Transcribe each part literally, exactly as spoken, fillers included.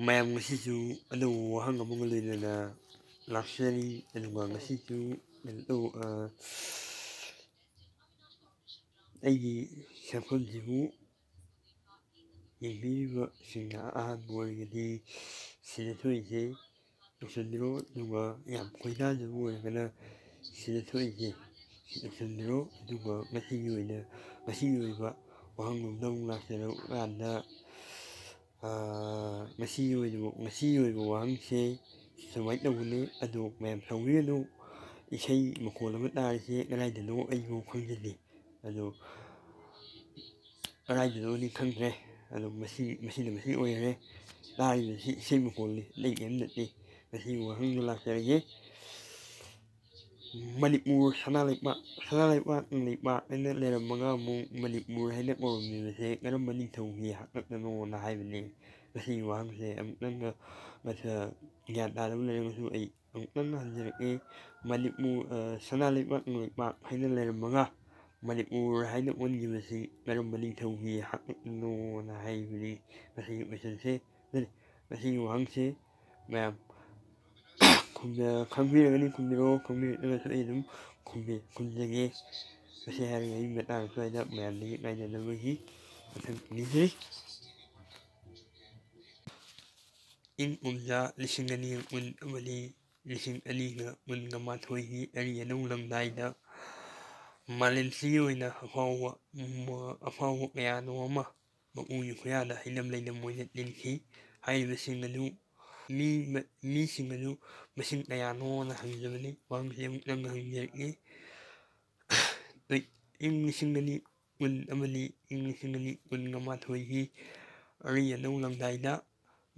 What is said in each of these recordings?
ꯃꯌꯥꯝ, ꯉꯁꯤꯁꯨ ꯑꯅꯧꯕ ꯋꯥꯍꯪ ꯑꯃꯒ ꯂꯣꯏꯅꯅ ꯂꯥꯛꯆꯔꯤ꯫ ꯑꯗꯨꯒ ꯉꯁꯤꯁꯨ ꯀꯩꯅꯣ ꯇꯧ-, ꯑ, ꯑꯩꯒꯤ ꯁꯛꯐꯝꯁꯤꯕꯨ ꯌꯦꯡꯕꯤꯔꯤꯕꯁꯤꯡꯅ ꯑꯍꯥꯟꯕ ꯑꯣꯏꯔꯒꯗꯤ ꯁꯤꯗ ꯊꯣꯛꯏꯁꯦ ꯂꯣꯏꯁꯤꯟꯕꯤꯔꯣ, ꯑꯗꯨꯒ ꯌꯥꯝ ꯈꯣꯏꯗꯥꯖꯕ ꯑꯣꯏꯔꯒꯅ ꯁꯤꯗ ꯊꯣꯛꯏꯁꯦ ꯁꯤ ꯂꯣꯏꯁꯤꯟꯕꯤꯔꯣ꯫ ꯑꯗꯨꯒ ꯉꯁꯤꯒꯤ ꯑꯣꯏꯅ, ꯉꯁꯤꯒꯤ ꯑꯣꯏꯕ ꯋꯥꯍꯪꯂꯣꯝꯗ ꯑꯃꯨꯛ ꯂꯥꯛꯆꯔꯀꯥꯟꯗ, ꯉꯁꯤꯒꯤ ꯑꯣꯏꯕ, ꯉꯁꯤꯒꯤ ꯑꯣꯏꯕ ꯋꯥꯍꯪꯁꯦ ꯁꯨꯃꯥꯏꯅ ꯇꯧꯕꯅꯤ꯫ ꯑꯗꯣ ꯃꯌꯥꯝ ꯁꯥꯎꯕꯤꯒꯅꯨ, ꯏꯁꯩ ꯃꯈꯣꯜ ꯑꯃ ꯇꯥꯔꯤꯁꯦ ꯀꯗꯥꯏꯗꯅꯣ ꯑꯩꯕꯨ ꯈꯪꯖꯗꯦ꯫ ꯑꯗꯣ ꯀꯗꯥꯏꯗꯅꯣꯗꯤ ꯈꯪꯗ꯭ꯔꯦ꯫ ꯑꯗꯣ ꯃꯁꯤ, ꯃꯁꯤꯅ ꯃꯁꯤ ꯑꯣꯏꯔꯦ꯫ ꯇꯥꯔꯤꯕꯁꯤ ꯏꯁꯩ ꯃꯈꯣꯜꯅꯤ, ꯑꯇꯩ ꯀꯔꯤꯝ ꯅꯠꯇꯦ꯫ ꯉꯁꯤꯒꯤ ꯋꯥꯍꯪꯗꯣ ꯂꯥꯛꯆꯔꯒꯦ꯫ ꯃꯅꯤꯄꯨꯔ ꯁꯅꯥ ꯂꯩꯕꯥꯛ, ꯁꯅꯥ ꯂꯩꯕꯥꯛ, ꯂꯩꯕꯥꯛ ꯍꯥꯏꯅ ꯂꯩꯔꯝꯃꯒ ꯑꯃꯨꯛ ꯃꯅꯤꯄꯨꯔ ꯍꯥꯏꯅ ꯀꯧꯔꯝꯃꯤꯕꯁꯦ ꯀꯔꯝꯕ ꯅꯤꯡꯊꯧꯒꯤ ꯍꯥꯛꯇꯛꯇꯅꯣꯅ ꯍꯥꯏꯕꯅꯤ꯫ ꯃꯁꯤꯒꯤ ꯋꯥꯍꯪꯁꯦ ꯑꯃꯨꯛꯇꯪꯒ ꯃꯁ-, ꯒ꯭ꯌꯥꯟ ꯇꯥꯗꯕ ꯂꯩꯔꯒꯁꯨ ꯑꯩ ꯑꯃꯨꯛꯇꯪꯒ ꯍꯟꯖꯔꯛꯏ꯫ ꯃꯅꯤꯄꯨꯔ, ꯑ, ꯁꯅꯥ ꯂꯩꯕꯥꯛ, ꯂꯩꯕꯥꯛ ꯍꯥꯏꯅ ꯂꯩꯔꯝꯃꯒ ꯃꯅꯤꯄꯨꯔ ꯍꯥꯏꯅ ꯑꯣꯟꯈꯤꯕꯁꯤ ꯀꯔꯝꯕ ꯅꯤꯡꯊꯧꯒꯤ ꯍꯥꯛꯇꯛꯅꯣꯅ ꯍꯥꯏꯕꯅꯤ꯫ ꯃꯁꯤꯒꯤ ꯀꯣꯏꯁꯟꯁꯦ, ꯃꯁꯤꯒꯤ ꯋꯥꯍꯪꯁꯦ ꯃꯌꯥꯝ ꯈꯨꯝꯖ-, ꯈꯪꯕꯤꯔꯒꯅꯤ ꯈꯨꯝꯕꯤꯔꯣ, ꯈꯪꯕꯤꯔꯒꯁꯨ ꯑꯩ ꯑꯗꯨꯝ ꯈꯨꯝꯕꯤ-, ꯈꯨꯝꯖꯒꯦ꯫ ꯃꯁꯤ ꯍꯥꯏꯔꯒ ꯑꯩ ꯃꯇꯥꯡ ꯑꯁ꯭ꯋꯥꯏꯗ ꯃꯌꯥꯝꯗꯒꯤ ꯉꯥꯏꯅꯅꯕꯒꯤ ꯃꯊꯪ ꯅꯤꯖꯔꯤ꯫ ꯏꯪ ꯀꯨꯝꯖꯥ ꯂꯤꯁꯤꯡ ꯑꯅꯤ ꯀꯨꯟ ꯑꯃꯗꯤ ꯂꯤꯁꯤꯡ ꯑꯅꯤꯒ ꯀꯨꯟꯒ ꯃꯥꯊꯣꯏꯒꯤ ꯑꯔꯤ ꯑꯅꯧ ꯂꯝꯗꯥꯏꯗ ꯃꯥꯂꯦꯝꯁꯤꯒꯤ ꯑꯣꯏꯅ ꯑꯐꯥꯎꯕ, ꯎꯝ, ꯑꯐꯥꯎꯕ ꯀꯌꯥꯅꯣ ꯑꯃ ꯃꯄꯨꯒꯤ ꯈꯨꯌꯥꯗ ꯍꯩꯅꯝ ꯂꯩꯅꯝ ꯑꯣꯏꯅ ꯂꯤꯟꯈꯤ꯫ ꯍꯥꯏꯔꯤꯕꯁꯤꯡ ꯑꯗꯨ ꯃꯤ, ꯃꯤꯁꯤꯡ ꯑꯗꯨ ꯃꯁꯤꯡ ꯀꯌꯥꯅꯣꯅ ꯍꯪꯖꯕꯅꯤ꯫ ꯋꯥꯍꯪꯁꯤ ꯑꯃꯨꯛꯇꯪꯒ ꯍꯪꯖꯔꯛꯏ꯫ ꯏꯪ ꯂꯤꯁꯤꯡ ꯑꯅꯤ ꯀꯨꯟ ꯑꯃꯗꯤ ꯏꯪ ꯂꯤꯁꯤꯡ ꯑꯅꯤ ꯀꯨꯟꯒ ꯃꯥꯊꯣꯏꯒꯤ ꯑꯔꯤ ꯑꯅꯧ ꯂꯝꯗꯥꯏꯗ,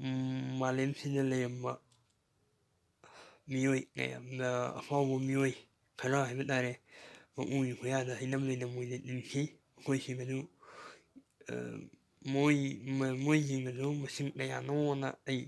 ꯎꯝ, ꯃꯥꯂꯦꯝꯁꯤꯗ ꯂꯩꯔꯝꯕ ꯃꯤꯑꯣꯏ ꯀꯌꯥꯝꯅ ꯑꯐꯥꯎꯕ ꯃꯤꯑꯣꯏ ꯈꯔ ꯍꯥꯏꯕ ꯇꯥꯔꯦ, ꯃꯄꯨꯒꯤ ꯈꯨꯌꯥꯗ ꯍꯩꯅꯝ ꯂꯩꯅꯝ ꯑꯣꯏꯅ ꯂꯤꯟꯈꯤ꯫ ꯃꯈꯣꯏꯁꯤꯡ ꯑꯗꯨ, ꯑ, ꯃꯣꯏ-, ꯃ-, ꯃꯣꯏꯁꯤꯡ ꯑꯗꯨ ꯃꯁꯤꯡ ꯀꯌꯥꯅꯣꯅ ꯑꯩ